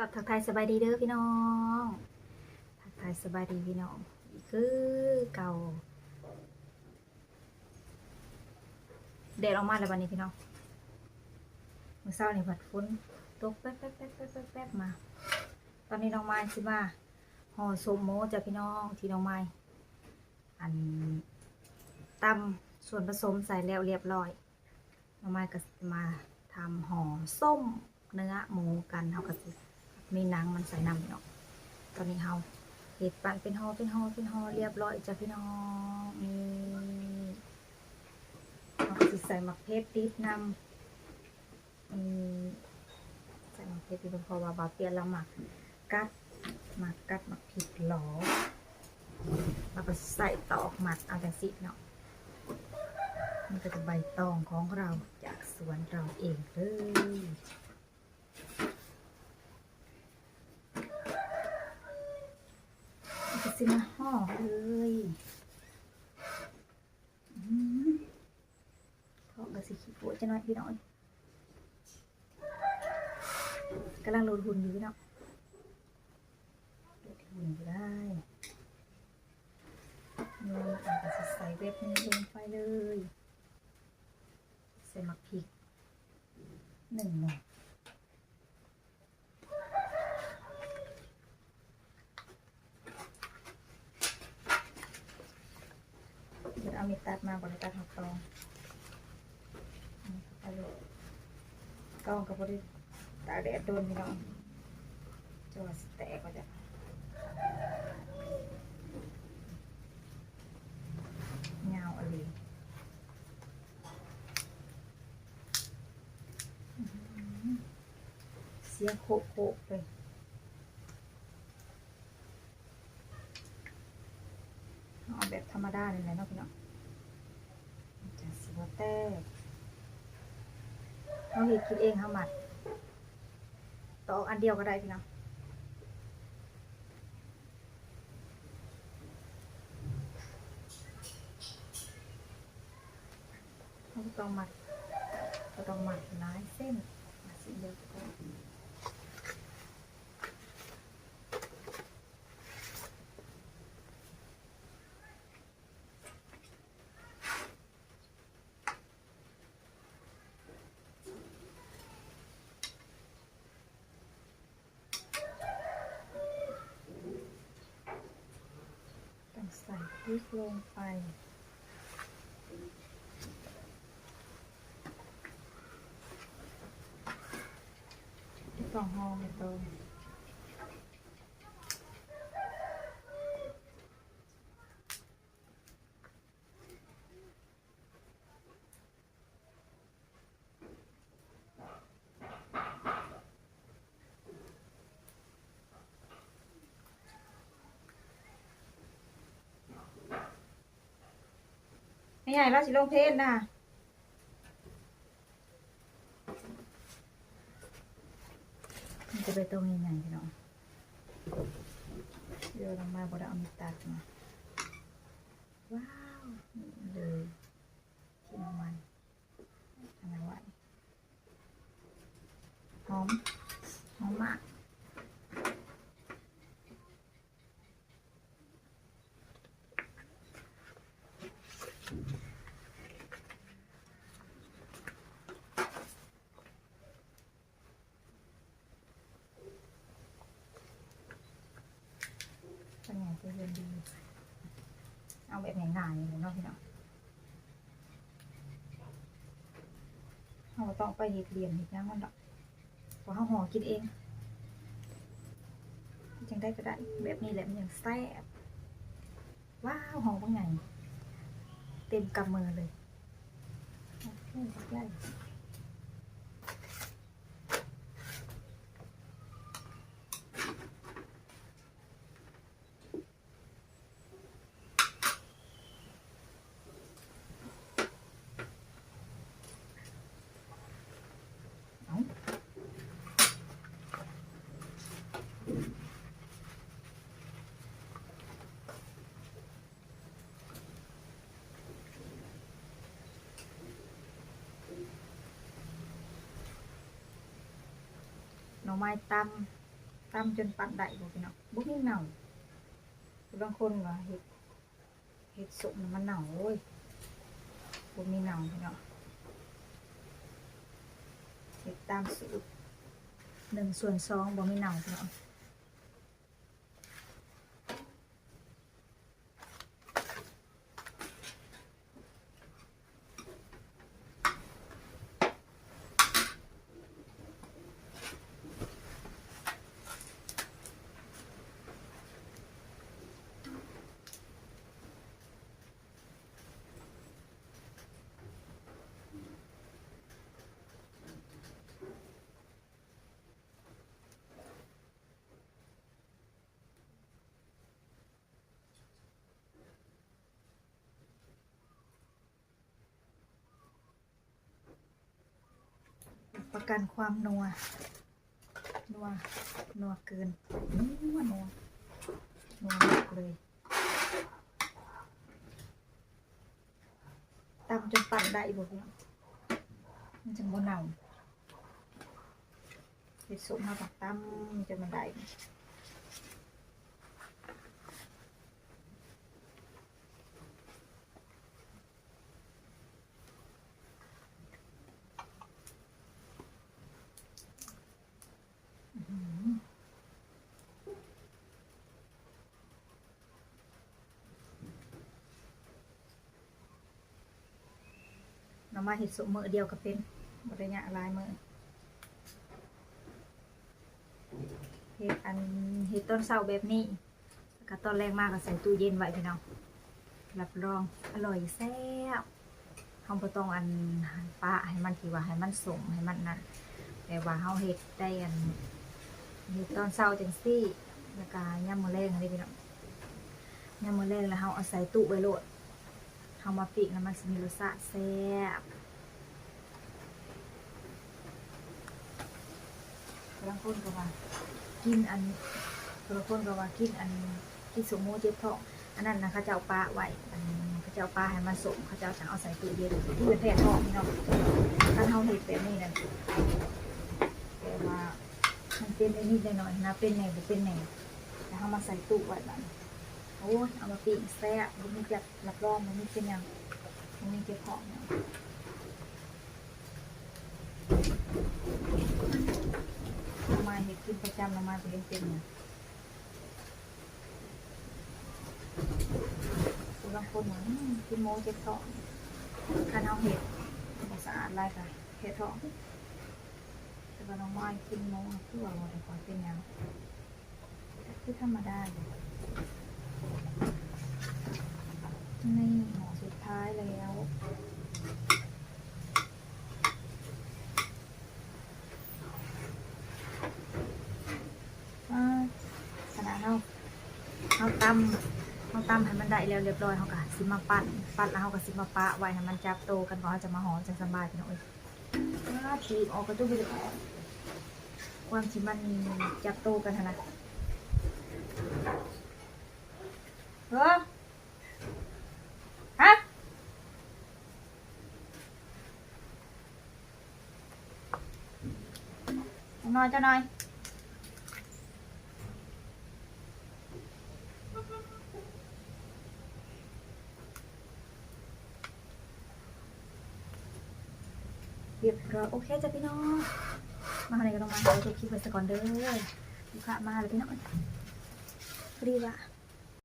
ກັບທັກທາຍສະບາຍດີເດີພີ່ນ້ອງ ທັກທາຍສະບາຍດີພີ່ນ້ອງ ຄືເກົ່າ. ແດດອອກມາແລ້ວບັດນີ້ພີ່ນ້ອງ ມື້ເຊົ້ານີ້ພັດຝົນຕົກແປັບໆໆໆໆມາ. ຕອນນີ້ນ້ອງມາຍຊິມາຫໍ່ສົ້ມໝູຈ້ະພີ່ນ້ອງ ທີ່ນ້ອງມາຍ ອັນ ຕຳສ່ວນປະສົມໃສ່ແລ້ວລຽບຮ້ອຍ ນ້ອງມາຍກໍຊິມາທຳຫໍ່ສົ້ມເນື້ອໝູກັນ ເຮົາກໍຊິມີໜັງມັນໃສ່ນຳເນາະ. ຕອນນີ້ເຮົາເຮັດປັ້ນເປັນຫໍ່ ເປັນຫໍ່ ເປັນຫໍ່ລຽບຮ້ອຍຈ້ະພີ່ນ້ອງ. ນີ້ ເຮົາກໍຊິໃສ່ໝາກເຜັດຕິດນຳ. ອືມ ໃສ່ໝາກເຜັດຢູ່ເບິ່ງ ເພາະວ່າບ່າວເປຍລາວມັກກັດ ມັກກັດໝາກພິກຫຼໍ ລາວກໍໃສ່ຕອກມັດເອົາຈັ່ງຊີ້ເນາະ. ນີ້ກໍຈະໃບຕອງຂອງລາວ ຈາກສວນລາວເອງເລີຍ. ກໍຊິມາຫໍ່ເລີຍ. ອືມ ທ້ອງກໍຊິຂີ້ປົວຈັກໜ້ອຍພີ່ນ້ອງ ກຳລັງໂລດຫຸ່ນຢູ່ເນາະ ໂລດຫຸ່ນຢູ່ໄດ້. ນີ້ກໍຊິໃສ່ແບບນີ້ລົງໄປເລີຍ ໃສ່ໝາກພິກໜຶ່ງໜ່ວຍ. ເອົາມີດຕັດມາ ບໍ່ໄດ້ຕັດຮອດຕອງ ນີ້ເຂົ້າໄປໂລດ. ຕອງກໍບໍ່ໄດ້ຕາກແດດດົນພີ່ນ້ອງ ຈະວ່າຊິແຕກວ່າຈະ ຍາວອີ່ຫຼີ. ອືມ ສຽງໂຄກໆ ເລີຍ. ເຮົາເອົາແບບທຳມະດານີ້ແຫຼະເນາະພີ່ນ້ອງ ມັນຈັ່ງຊິບໍ່ແຕກ. ເຮົາເຮັດກິນເອງ ເຮົາມັດ ຕອກອັນດຽວກໍໄດ້ພີ່ນ້ອງ. ເຮົາບໍ່ຕ້ອງມັດ ບໍ່ຕ້ອງມັດຫຼາຍເສັ້ນ ມັດເສັ້ນດຽວກໍພໍ. ຕ້ອງໃສ່ພລິກລົງໄປ ຕ້ອງຫໍ່ໃຫ້ໂຕ. ແມ່ໃຫຍ່ລາວຊິລົງເພນນະ ມີແຕ່ໃບຕອງໃຫຍ່ໆ ພີ່ນ້ອງ ດຽວລາວມາບໍ່ໄດ້ເອົາມີດຕັດມາ. ວ້າວ ນີ້ເລີຍ ກິນມັນ ອັນນັ້ນໄວ້ ຫອມ ຫອມມາກ. ເອົາແບບງ່າຍໆ ນີ້ແຫຼະເນາະພີ່ນ້ອງ ເຮົາບໍ່ຕ້ອງໄປເຮັດລຽນເຮັດຫຍັງມັນດອກ ເພາະເຮົາຫໍ່ກິນເອງ ຈັ່ງໃດກໍໄດ້ ແບບນີ້ແຫຼະມັນຈັ່ງແຊບ. ວ້າວ ຫໍ່ບັກໃຫຍ່ ເຕັມກຳມືເລີຍ. ໂອເຄ ຂອບໃຈ. ເອົາ ໜໍ່ໄມ້ຕຳ ຕຳຈົນປັ້ນໄດ້ບໍ່ພີ່ນ້ອງ? ບໍ່ມີເນົ່າ. ບາງຄົນວ່າເຮັດ ເຮັດສົ້ມແລ້ວມັນເນົ່າ. ໂອ້ຍ ບໍ່ມີເນົ່າພີ່ນ້ອງ. ເຮັດຕາມສູດ ໜຶ່ງສ່ວນສອງ ບໍ່ມີເນົ່າພີ່ນ້ອງ. ປະກັນຄວາມນົວ ນົວ ນົວເກີນ ນົວ ນົວ ນົວມາກເລີຍ. ຕຳຈົນປັ້ນໄດ້ບໍ່? ມັນຈັ່ງບໍ່ເນົ່າ. ເຮັດສົ້ມເຮົາຕ້ອງຕຳຈົນມັນໄດ້. ເອົາມາເຮັດຊຸບມື້ດຽວກໍເປັນ ບໍ່ໄດ້ຍາກຫຼາຍມື້. ເຮັດອັນ ເຮັດຕອນເຊົ້າແບບນີ້ ແລ້ວກໍຕອນແລງມາກໍໃສ່ຕູ້ເຢັນໄວ້ພີ່ນ້ອງ. ຮັບຮອງອະລ່ອຍແຊບ. ເຮົາບໍ່ຕ້ອງອັນປະໃຫ້ມັນ ທີ່ວ່າໃຫ້ມັນສົ້ມ ໃຫ້ມັນນັ້ນ ແຕ່ວ່າເຮົາເຮັດໄດ້ອັນ ເຮັດຕອນເຊົ້າຈັ່ງຊີ້ ແລ້ວກໍຍາມມື້ແລງຫັ້ນເດ້ພີ່ນ້ອງ. ຍາມມື້ແລງແລ້ວເຮົາເອົາໃສ່ຕູ້ໄວ້ໂລດ. ເຮົາມາປີ້ງແລ້ວມັນຊິມີລົດຊາດແຊບ. ບາງຄົນກໍວ່າກິນອັນ ບາງຄົນກໍວ່າກິນອັນ ກິນສົມໝູເຈັບທ້ອງ. ອັນນັ້ນນະ ເຂົາເຈົ້າປະໄວ້ ອັນ ເຂົາເຈົ້າປະໃຫ້ມັນສົ້ມ ເຂົາເຈົ້າຈັ່ງເອົາໃສ່ຕູ້ເຢັນ ຄືແພ້ທ້ອງເນາະ. ຄັນເຮົາເຮັດແບບນີ້ນະ ແຕ່ວ່າມັນເປັນນິດໆໜ້ອຍໆນະ ເປັນແດ່ບໍ່ເປັນແດ່ ແລ້ວເຮົາມາໃສ່ຕູ້ໄວ້ບາດນີ້. ໂອ້ຍ ເອົາມາປີ້ງແຊບ ບໍ່ມີຈັກ ຮັບຮອງບໍ່ມີເປັນຫຍັງ ບໍ່ມີເຈັບທ້ອງຫຍັງ. ໜໍ່ໄມ້ເຮັດກິນປະຈຳ ໜໍ່ໄມ້ບໍ່ເຫັນເປັນຫຍັງ. ຜູ້ລາງຄົນວ່າ ອືມ ກິນໝູເຈັບທ້ອງ. ຄັນເຮົາເຮັດບໍ່ສະອາດຫຼາຍກໍເຮັດທ້ອງ. ແຕ່ວ່າໜໍ່ໄມ້ກິນໝູຄືວ່າບໍ່ໄດ້ຄ່ອຍເປັນຫຍັງ ຄືທຳມະດາ. ນີ້ ໝໍ້ສຸດທ້າຍແລ້ວ. ອາ ຂະໜາດເຮົາ ເຮົາຕຳ ເຮົາຕຳໃຫ້ມັນໄດ້ແລ້ວລຽບຮ້ອຍ ເຮົາກໍຊິມາປັ້ນ ປັ້ນແລ້ວເຮົາກໍຊິມາປະໄວ້ໃຫ້ມັນຈັບໂຕກັນ ກ່ອນເຮົາຈະມາຫໍ່ ຈັ່ງສະບາຍພີ່ນ້ອງເອີຍ. ອ່າ ບີບອອກກໍຈະບໍ່ໄດ້ອອກ ຄວາມທີ່ມັນຈັບໂຕກັນຫັ້ນນະ. ເອີ ຮະ ຈັກໜ້ອຍ ຈັກໜ້ອຍ. ຮຽບຮ້ອຍ ໂອເຄຈ້ະພີ່ນ້ອງ ມາເທົ່ານີ້ກໍຕ້ອງມາຂໍຈົບຄລິບໄວ້ສາກ່ອນເດີ ລູກຄ້າມາແລ້ວພີ່ນ້ອງ. ພໍດີວ່າ